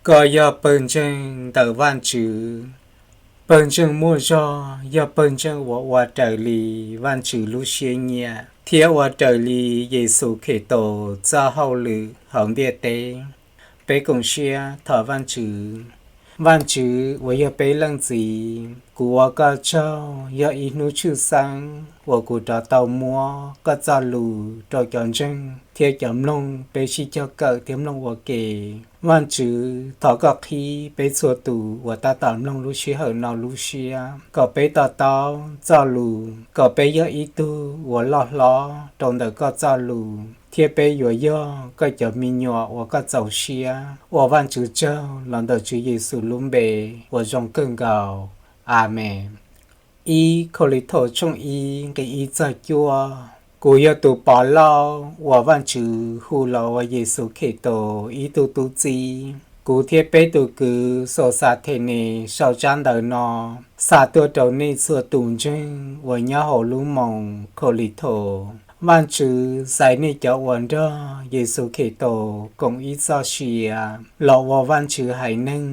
Koj yog pawg ntseeg ntawm Vajtswv. Pawg ntseeg muaj zog yog pawg ntseeg uas ua raws li Vajtswv lub siab nyiam thiab ua raws li Yexus Khetos txoj hauj lwm hauv ntiaj teb. Peb koom siab thov Vajtswv. Vajtswv uas yog peb Leej Txiv, kuv ua koj tsaug yog ib hnub tshwj xeeb uas kuv rov tau muab koj txoj lus rau cov ntseeg thiab cov mloog peb sib cog kawm thiab mloog ua ke. Vajtswv, thov koj qhib peb txhua tus uas tab tom mloog lub sij hawm no lub siab kom peb to taub txoj lus, kom peb yog ib tug uas loj hlob rau ntawm koj txoj lus, thiab peb yuav yog koj cov me nyuam uas koj txaus siab. Ua Vajtswv tsaug los ntawm Tswv Yexus lub npe uas zoo kawg nkaus. Amees. Ib Kauleethaus tshooj ib nqe ib txog cuaj. Kuv yog tus Povlauj uas Vajtswv hu los ua Yexus Khetos ib tug tub txib, kuv thiab peb tus kwv Sosthenes sau tsab ntawv no xa tuaj rau nej txhua tus ntseeg uas nyob hauv lub moos Kauleethaus. Vajtswv xaiv nej cov uas nrog Yexus Khetos koom ib txoj sia los ua Vajtswv haiv neeg,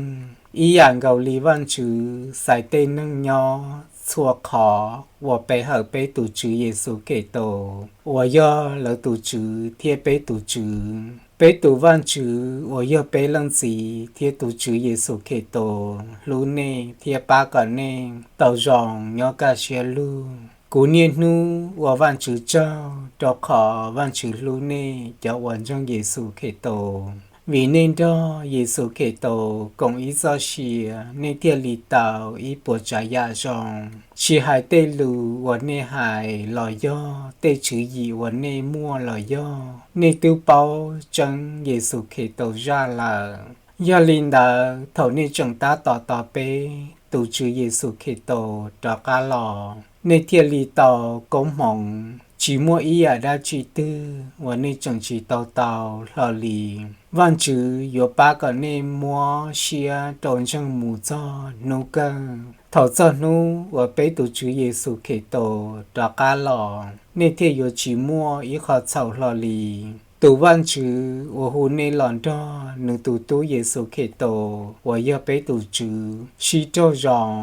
ib yam nkaus li Vajtswv xaiv tej neeg nyob txhua qhov uas pe hawm peb tus Tswv Yexus Khetos uas yog lawv tus Tswv thiab peb tus Tswv. Peb tus Vajtswv uas yog peb Leej Txiv thiab tus Tswv Yexus Khetos hlub nej thiab pab kom nej tau zoo nyob kaj siab lug. Kuv niaj hnub ua Vajtswv tsaug rau qhov Vajtswv hlub nej cov uas ntseeg Yexus Khetos. Vim nej nrog Yexus Khetos koom ib txoj sia, nej thiaj li tau ib puas tsav yam zoo, tsis hais tej lus uas nej hais los yog tej tswv yim uas nej muaj los yog. Nej twb paub tseeb Yexus Khetos zaj lawm. Yog li ntawd, thaum nej tseem tab tom tos peb tus Tswv Yexus Khetos rov qab los, nej thiaj li tau koob hmoov. Tsis muaj ib yam dab tsi twg uas nej tseem tsis tau tau hlo li. Vajtswv yuav pab kom nej muab siab rau ntseeg mus txog hnub kawg. Thaum txog hnub uas peb tus Tswv Yexus Khetos rov qab los, nej thiaj yuav tsis muaj ib qho txhaum hlo li. Tus Vajtswv uas hu nej los nrog nws tus Tub Yexus Khetos uas yog peb tus Tswv sib raug zoo.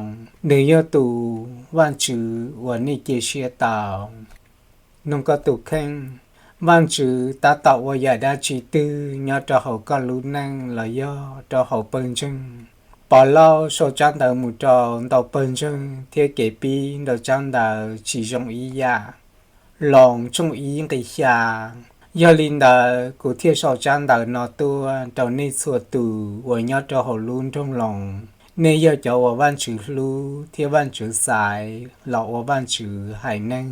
Nws yog tus Vajtswv uas nej cia siab tau. Noog koj tus kheej. Vajtswv tab tom ua yam dab tsi twg nyob rau hauv koj lub neej los yog rau hauv pawg ntseeg? Povlauj sau tsab ntawv mus rau ntau pawg ntseeg thiab kev pib ntawm tsab ntawv tsis zoo ib yam. Loos tshooj ib nqe xya. Yog li ntawd, kuv thiaj sau tsab ntawv no tuaj rau nej txhua tus uas nyob rau hauv lub nroog Loos. Nej yog cov uas Vajtswv hlub thiab Vajtswv xaiv los ua Vajtswv haiv neeg.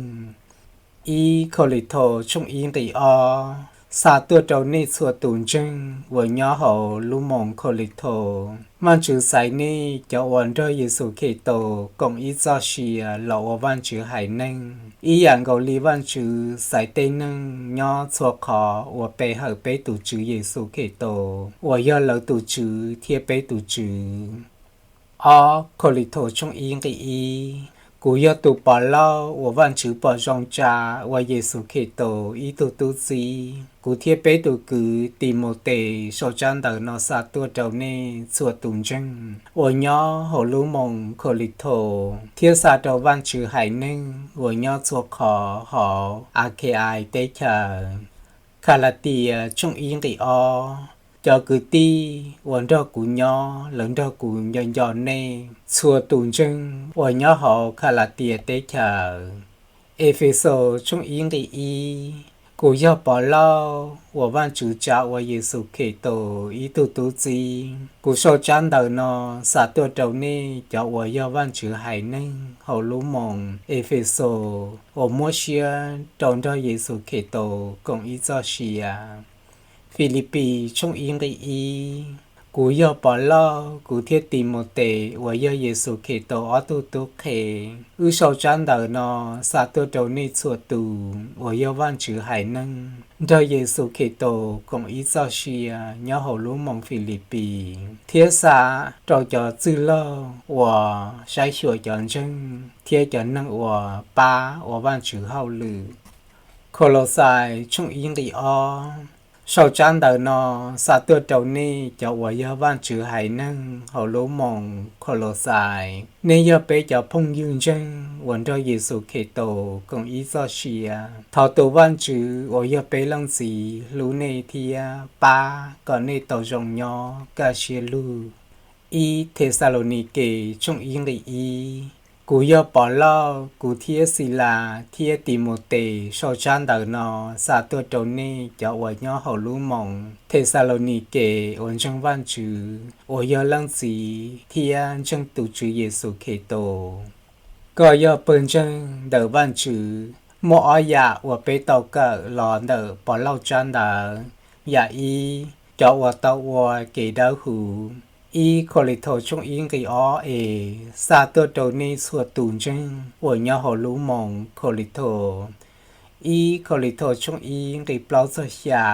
Ib Kauleethaus tshooj ib nqe ob xa tuaj rau nej txhua tus ntseeg uas nyob hauv lub moos Kauleethaus. Vajtswv xaiv nej cov uas nrog Yexus Khetos koom ib txoj sia los ua Vajtswv haiv neeg, ib yam nkaus li Vajtswv xaiv tej neeg nyob txhua qhov uas pe hawm peb tus Tswv Yexus Khetos uas yog lawv tus Tswv thiab peb tus Tswv. Ob Kauleethaus tshooj ib nqe ib. Kuv yog tus Povlauj uas Vajtswv pom zoo tsa ua Yexus Khetos ib tug tub txib. Kuv thiab peb tus kwv Timautes sau tsab ntawv no xa tuaj rau nej txhua tus ntseeg uas nyob hauv lub moos Kauleethaus, thiab xa rau Vajtswv haiv neeg uas nyob txhua qhov hauv Akhais teb chaws. Kalatias tshooj ib nqe ob. Cov kwv tij uas nrog kuv nyob, lawv nrog kuv nco nco nej txhua tus ntseeg uas nyob hauv Kalatias teb chaws. Efexus tshooj ib nqe ib. Kuv yog Povlauj uas Vajtswv tsa ua Yexus Khetos ib tug tub txib. Kuv sau tsab ntawv no xa tuaj rau nej cov uas yog Vajtswv haiv neeg hauv lub moos Efexus uas muab siab rau nrog Yexus Khetos koom ib txoj sia. Filipis tshooj ib nqe ib. Kuv yog Povlauj, kuv thiab Timautes uas yog Yexus Khetos ob tug tub qhe, wb sau tsab ntawv no xa tuaj rau nej txhua tus uas yog Vajtswv haiv neeg nrog Yexus Khetos koom ib txoj sia nyob hauv lub moos Filipis, thiab xa rau cov txwj laug uas saib xyuas cov ntseeg thiab cov neeg uas pab ua Vajtswv hauj lwm. Koloxais tshooj ib nqe ob. Sau tsab ntawv no xa tuaj rau nej cov uas yog Vajtswv haiv neeg hauv lub moos Kos Los Xais. Nej yog peb cov phooj ywg ntseeg uas nrog Yexus Khetos koom ib txoj sia. Thov tus Vajtswv uas yog peb leej txiv hlub nej thiab pab kom nej tau zoo nyob kaj siab lug. Ib Thexalaunikes tshooj ib nqe ib. Kuv yog Povlauj, kuv thiab Xilas thiab Timautes sau tsab ntawv no xa tuaj rau nej cov uas nyob hauv lub moos Thexalaunikes uas ntseeg Vajtswv, uas yog leej txiv thiab ntseeg tus Tswv Yexus Khetos. Koj yog pawg ntseeg ntawm Vajtswv. Muaj ob yam uas peb tau kawm los ntawm Povlauj tsab ntawv. Yam ib, cov uas tau ua kev dawb huv. Ib Kauleethaus tshooj ib nqe ob es xa tuaj rau nej txhua tus ntseeg uas nyob hauv lub moos Kauleethaus. Ib Kauleethaus tshooj ib nqe plaub txog xya.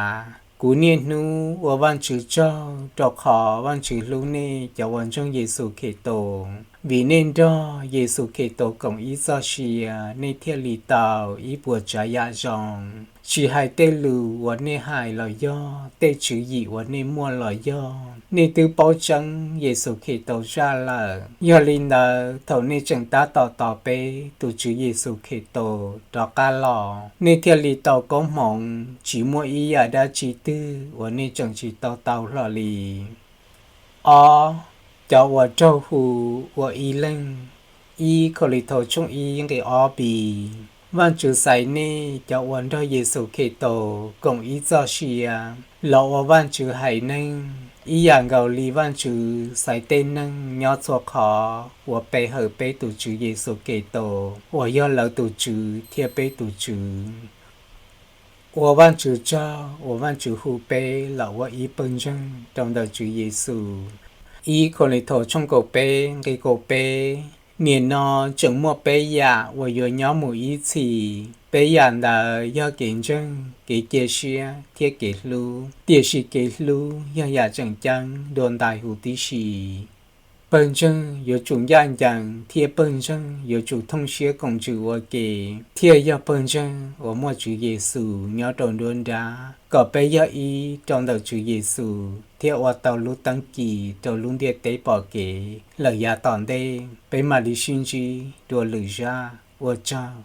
Kuv niaj hnub ua Vajtswv tsaug rau qhov Vajtswv hlub nej cov uas ntseeg Yexus Khetos. Vim nej nrog Yexus Khetos koom ib txoj sia, nej thiaj li tau ib puas tsav yam zoo. Tsis hais tej lus uas nej hais los yog tej tswv yim uas nej muaj los yog, nej twb paub tseeb Yexus Khetos zaj lawm. Yog li ntawd, thaum nej tseem tab tom tos peb tus Tswv Yexus Khetos rov qab los, nej thiaj li tau koob hmoov tsis muaj ib yam dab tsi twg uas nej tseem tsis tau tau hlo li. Ob, cov uas raug hu ua ib leeg. Ib Kauleethaus tshooj ib nqe ob bis. Vajtswv xaiv nej cov uas nrog Yexus Khetos koom ib txoj sia los ua Vajtswv haiv neeg, ib yam nkaus li Vajtswv xaiv tej neeg nyob txhua qhov uas pe hawm peb tus Tswv Yexus Khetos uas yog lawv tus Tswv thiab peb tus Tswv. Ua Vajtswv tsaug uas Vajtswv hu peb los ua ib pawg ntseeg rau ntawm Tswv Yexus. Ib Kauleethaus tshooj kaum peb nqe kaum peb. Nim no tseem muaj peb yam uas yuav nyob mus ib txhis. Peb yam ntawd yog kev ntseeg, kev cia siab thiab kev hlub. Tiam sis kev hlub yog yam tseem ceeb dua ntais huv tib si. Pawg ntseeg yuav tsum ncaj ncees thiab pawg ntseeg yuav tsum thooj siab koom ntsws ua ke, thiaj yog pawg ntseeg uas muaj Tswv Yexus nyob rau nruab nrab, kom peb yog ib rau ntawm Tswv Yexus thiab ua tau lub teeb kis rau lub ntiaj teb pom kev lawm yav tom ntej. Peb mam li sib ntsib dua lwm zaj. Ua tsaug.